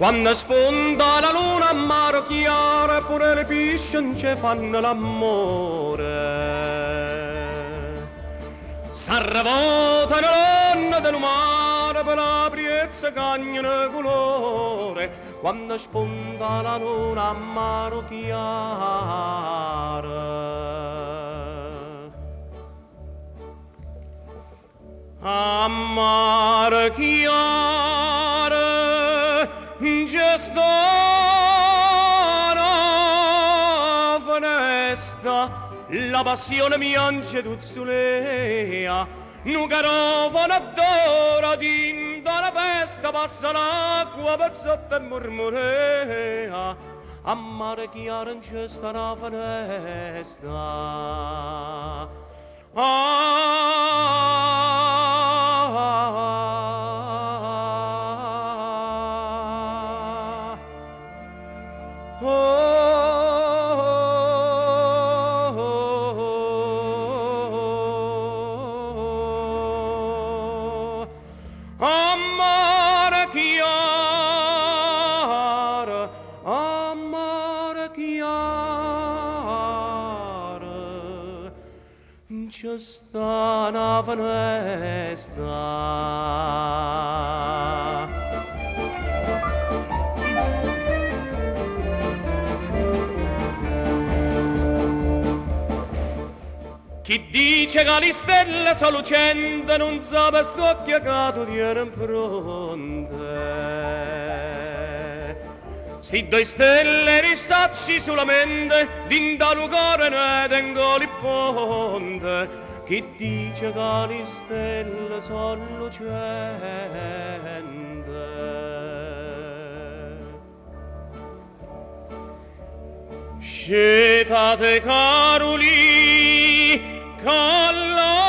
Quanno sponta la luna a Marechiaro pure li pisce nce fanno l'ammore. S'arrevotano l'onne de lu mare pe la priezza cagnano culore quanno sponta la luna a Marechiaro. A Marechiaro nce sta na fenesta, la passione mia nce tuzzulea, nu garofano addora dint'a na festa, passa l'acqua pe sotto e murmurea. A Marechiaro nce sta na fenesta. Ah, oh, oh, oh, a Marechiaro, a Marechiaro, nce sta na fenesta. Chi dice che le stelle sono lucenti non sa st'occhio che tu tieni in fronte. Sti due stelle risacci solamente, dinto al cuore ne tengo li ponte. Chi dice che le stelle sono lucenti. Scetate Carulì, che l'aria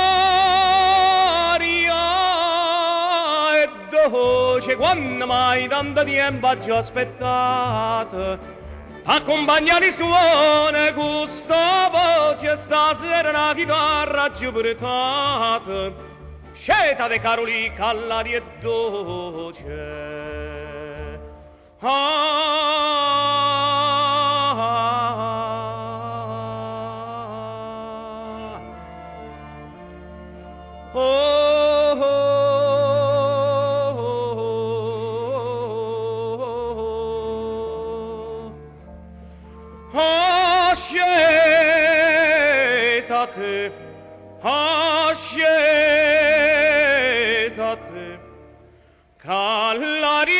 è dolce, quando mai tanto tempo aggio aspettato. Accompagna li suoni con sta voce, stasera una chitarra aggio portato. Scetate Carulì, che l'aria è dolce. Ah, oh, oh, oh, ah, scetate, ah, scetate, che l'aria